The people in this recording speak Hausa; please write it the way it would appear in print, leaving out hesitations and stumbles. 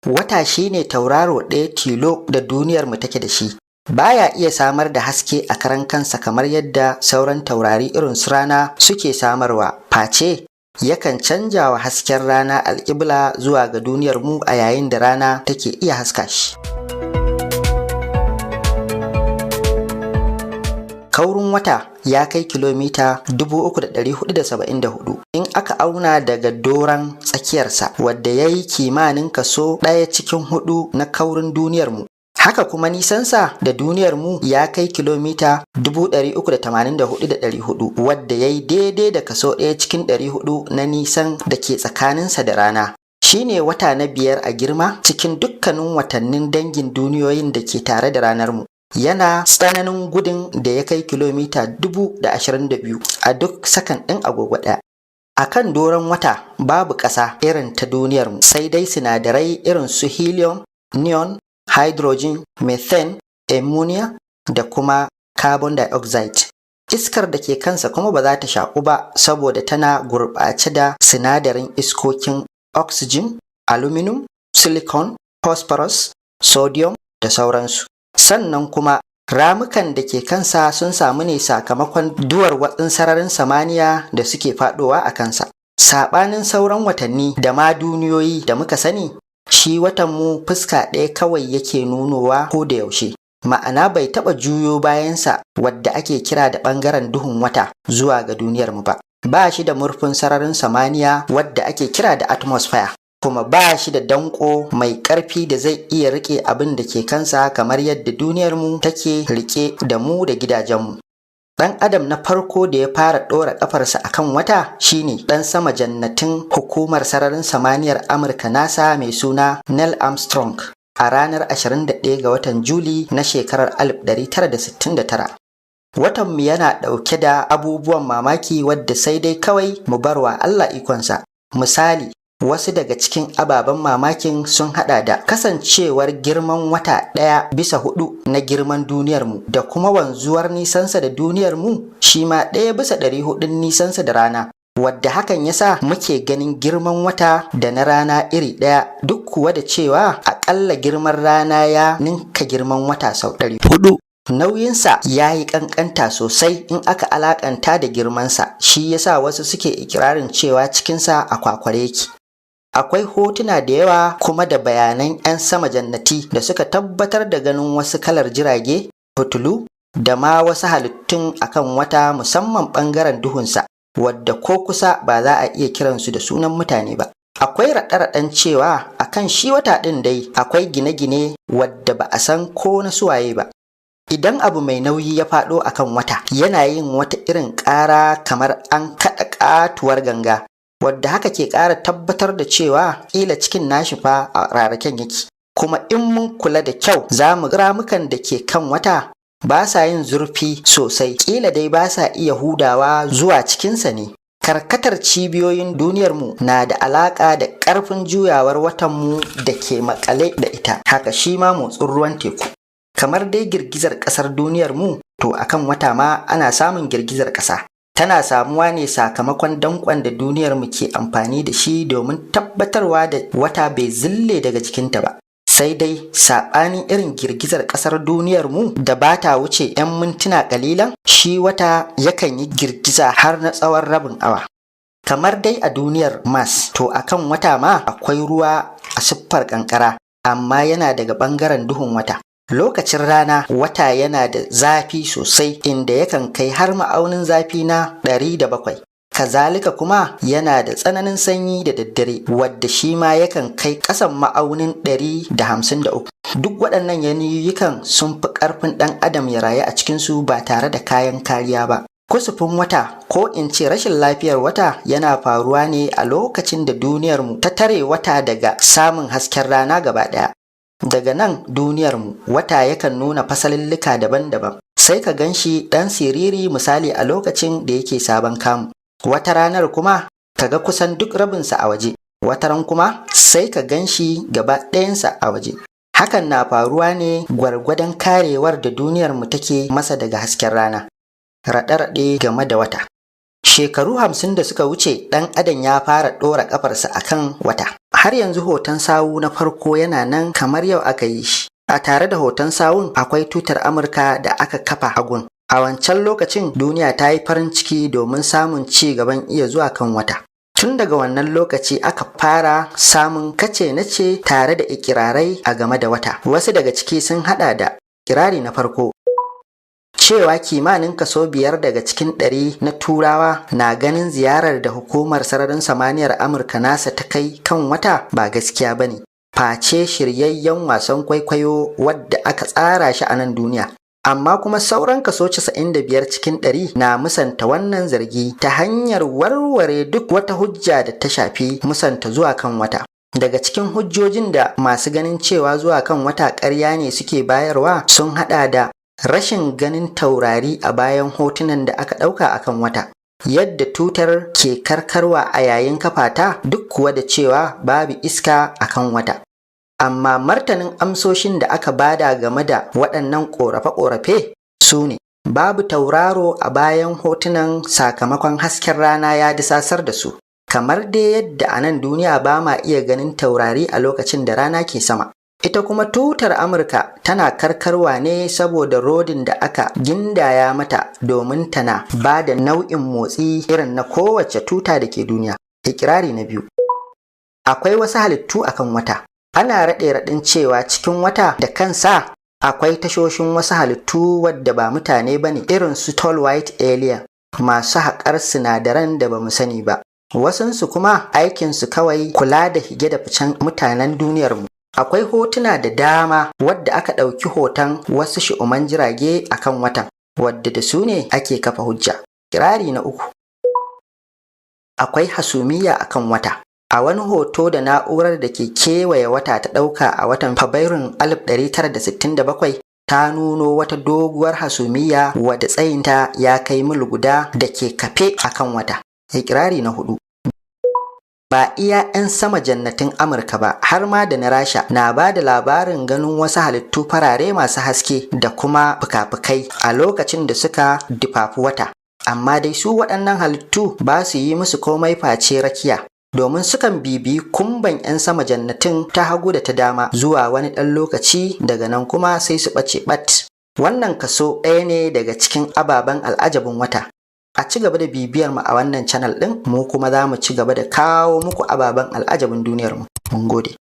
Wata shine tauraro ɗaya tilo da duniyarmu take da shi. Baya iya samar da haske a karan kansa kamar yadda sauran taurari irin su rana suke samarwa, face yakan canja wa hasken rana alƙibla zuwa ga duniyarmu a yayin da rana take iya haska shi. Kaurin wata ya kai kilomita 3,474 in aka auna daga doron tsakiyarsa, wadda ya yi kimanin kaso ɗaya cikin hudu na kaurin duniyarmu. Haka kuma nisansa da duniyarmu ya kai kilomita 384,400, wadda ya yi daidai da kaso ɗaya cikin 400 na nisan da ke tsakaninsa da rana. Shi ne wata na biyar a girma cikin dukkanin watannin dangin duniyoyin da ke tare da ranarmu. Yana tsananin gudun da ya kai kilomita 22,000 a duk sakan ɗin agogo ɗaya. A kan doron wata babu ƙasa irin ta duniyarmu, sai dai sinadarai irin su helium, neon, hydrogen, methane, ammonia da kuma carbon dioxide. Iskar da ke kansa kuma ba za ta shaƙu ba saboda tana gurɓace da sinadarin iskokin oxygen, aluminum, silicon, phosphorus, sodium da sauransu. Sannan kuma ramukan da ke kansa sun samu ne sakamakon duwar watsin sararin samaniya da suke faɗowa a kansa. Saɓanin sauran watanni da ma duniyoyi da muka sani, shi watanmu fuska ɗaya kawai yake nunowa ko da yaushe. Ma'ana, bai taɓa juyo bayansa, wadda ake kira da ɓangaren duhun wata, zuwa ga duniyarmu ba. Ba shi da murfin sararin samaniya wadda ake kira da atmosphere. Kuma ba shi da danko mai ƙarfi da zai iya riƙe abin da ke kansa kamar yadda duniyarmu take riƙe da mu da gidajenmu. Ɗan adam na farko da ya fara ɗora ƙafarsa a kan wata shine ɗan sama jannatin hukumar sararin samaniyar Amurka NASA mai suna Neil Armstrong a ranar 21 ga watan Juli na shekarar 1969. Watanmu yana ɗauke da abubuwan mamaki wadda sai dai kawai mu barwa Allah ikonsa. Misali, wasu daga cikin ababen mamakin sun hada da kasancewar girman wata ɗaya bisa hudu na girman duniyarmu, da kuma wanzuwar nisansa da duniyarmu shi ma 1/400 nisansa da rana, wadda hakan ya sa muke ganin girman wata da na rana iri ɗaya, duk kuwa da cewa aƙalla girman rana ya ninka girman wata sau 400. Nauyinsa ya yi ƙanƙanta sosai in aka alaƙanta da girmansa, shi yasa wasu suke ikirarin cewa cikinsa a kwakware yake. Akwai hotuna da yawa kuma da bayanan 'yan sama jannati da suka tabbatar da ganin wasu kalar jirage, fitilu da ma wasu halittun akan wata, musamman ɓangaren duhunsa, wadda ko kusa ba za a iya kiransu da sunan mutane ba. Akwai raɗe-raɗen cewa akan shi wata ɗin dai akwai gine-gine wadda ba a san ko na suwaye ba. Idan abu mai nauyi ya faɗo akan wata, yana yin wata irin ƙara kamar an kaɗa ƙatuwar ganga, wadda haka ke ƙara tabbatar da cewa ƙila cikin nashi fa a raraken yake. Kuma in mun kula da kyau, za mu ramukan da ke kan wata ba sa yin zurfi sosai, ƙila dai ba sa iya hudawa zuwa cikinsa ne. Karkatar cibiyoyin duniyarmu na da alaƙa da ƙarfin juyawar watanmu da ke maƙale da ita, haka shi ma motsin ruwan teku. Kamar dai girgizar ƙasar duniyarmu, to akan wata ma ana samun girgizar ƙasa. Tana samuwa ne sakamakon danƙon da duniyarmu ke amfani da shi domin tabbatarwa da wata bai zille daga jikinta ba. Sai dai saɓanin irin girgizar ƙasar duniyarmu da ba ta wuce 'yan mintuna ƙalilan, shi wata yakan yi girgiza har na tsawon rabin awa. Kamar dai a duniyar Mars, to akan wata ma akwai ruwa a siffar ƙanƙara, amma yana daga ɓangaren duhun wata. Lokacin rana, wata yana da zafi sosai, inda yakan kai har ma'aunin zafi na 107. Kazalika kuma yana da tsananin sanyi da daddare, wadda shi ma yakan kai ƙasan ma'aunin 153. Duk waɗannan yanayikan sun fi ƙarfin ɗan adam ya rayu a cikinsu ba tare da kayan kariya ba. Kusufin wata, ko in ce rashin lafiyar wata, yana faruwa ne a lokacin da duniyarmu ta tare wata daga samun hasken rana gaba ɗaya. Daga nan duniyarmu, wata yakan nuna fasalillika daban-daban. Sai ka gan shi ɗan siriri, misali a lokacin da yake sabon kamu. Wata ranar kuma ka ga kusan duk rabinsa a waje. Wataran kuma sai ka gan shi gaba ɗayansa a waje. Hakan na faruwa ne gwargwadon karewar da duniyarmu take masa daga hasken rana. Raɗe-raɗe game da wata. Shekaru 50 da suka wuce, ɗan adam ya fara ɗora ƙafarsa a kan wata. Har yanzu hoton sawu na farko yana nan kamar yau aka yi shi. A tare da hoton sawun akwai tutar Amurka da aka kafa a gun. A wancan lokacin duniya ta yi farin ciki domin samun ci gaban iya zuwa kan wata. Tun daga wannan lokaci aka fara samun kace nace tare da ikirarai a game da wata. Wasu daga ciki sun hada da kirari na farko, cewa kimanin kaso 5 daga cikin 100 na Turawa na ganin ziyarar da Hukumar Sararin Samaniyar Amurka NASA ta kai kan wata ba gaskiya ba ne, face shiryayyen wasan kwaikwayo wadda aka tsara shi a nan duniya. Amma kuma sauran kaso 95 cikin 100 na musanta wannan zargi ta hanyar warware duk wata hujja da ta shafi musanta zuwa kan wata. Daga cikin hujjojin da masu ganin cewa zuwa kan wata ƙarya ne suke bayarwa sun hada da rashin ganin taurari a bayan hotunan da aka ɗauka a kan wata, yadda tutar ke karkarwa a yayin kafata duk kuwa da cewa babu iska a kan wata. Amma martanin amsoshin da aka bada game da waɗannan ƙorafe-ƙorafe su ne: babu tauraro a bayan hotunan sakamakon hasken rana ya disasar da su, kamar dai yadda a nan duniya ba ma iya ganin taurari a lokacin da rana ke sama. Ita kuma tutar Amurka tana karkarwa ne saboda rodin da aka gindaya mata, domin tana ba da nau'in motsi irin na kowace tuta da ke duniya. Ikirari na biyu: akwai wasu halittu akan wata. Ana raɗe raɗin cewa cikin wata da kansa akwai tashoshin wasu halittu wadda ba mutane ba ne, irin su tall white alien masu haƙar sinadaran da ba mu sani ba. Wasunsu kuma aikinsu kawai kula da shige da ficen mutanen duniyarmu. Akwai hotuna da dama wadda aka ɗauki hoton wasu shu'uman jirage a kan watan, wadda da su ne ake kafa hujja. Kirari na uku: akwai hasumiya a kan wata. A wani hoto da na'urar da ke kewaye wata ta ɗauka a watan Fabrairun 1967, ta nuno wata doguwar hasumiya wadda tsayinta ya kai mil 1 da ke kafe a kan wata. Ikirari na hudu: ba iya 'yan sama jannatin Amurka ba, har ma da na Rasha na ba da labarin ganin wasu halittu farare masu haske da kuma fuka-fukai a lokacin da suka dufafi wata. Amma dai su waɗannan halittu ba su yi musu komai face rakiya, domin sukan bibiyi kumban 'yan sama jannatin ta hagu da ta dama zuwa wani ɗan lokaci, daga nan kuma sai su ɓace ɓat. Wannan kaso ɗaya ne daga cikin ababen al'ajabin wata. A ci gaba da bibiyar mu a wannan channel ɗin, mu kuma za mu ci gaba da kawo muku ababen al'ajabin duniyar mu. Mun gode.